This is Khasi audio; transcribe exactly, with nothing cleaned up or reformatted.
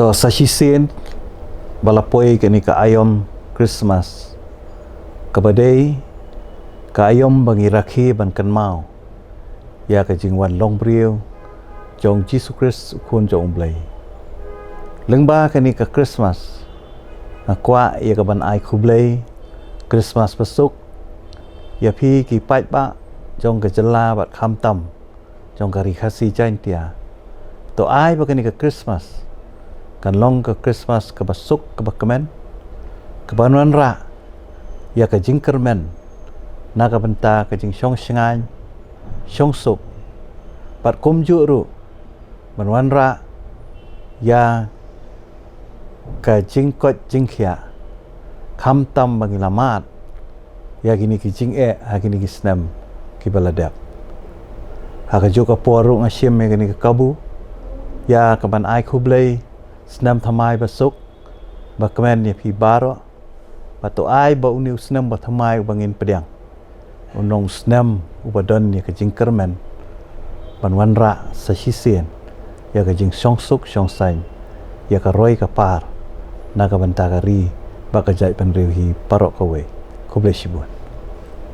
To sa shisien ba la poi kane ka aiom Christmas, kaba dei ka aiom ba ngi rakhe ban kynmaw ïa ka jingwan long briew jong Jisu Khrist, u Khun jong U Blei. Lyngba kane ka Christmas, nga kwah ïa ka ban ai khublei Christmas basuk ïa phi ki paidbah jong ka jylla bad khamtam jong ka Ri Khasi Jaiñtia. To ai ba kane ka Christmas kan long ka Christmas kaba suk, kaba kmen, kaban wanrah ïa ka jingkyrmen na ka bynta ka jingshong shngaiñ, shong suk, bad kumjuh ruh ban wanrah ïa ka jingkoit jingkhiah, khamtam ba ngi la mad ïa kine ki jingeh ha kine ki snem kiba la dep. Ha kajuh ka por ruh nga shim ïa kane ka kabu ïa ka ban ai khublei snem thymmai basuk, ba kmen ïa phi baroh. Bad to ai ba une u snem ba thymmai uba ngin pdiang un long snem uba don ïa ka jingkyrmen ban wanrah sa shisien ïa ka jingshong suk shong saiñ, ïa ka roi ka par na ka bynta ka ri bad ka jaitbynriew hi baroh kawei. Khublei shibun.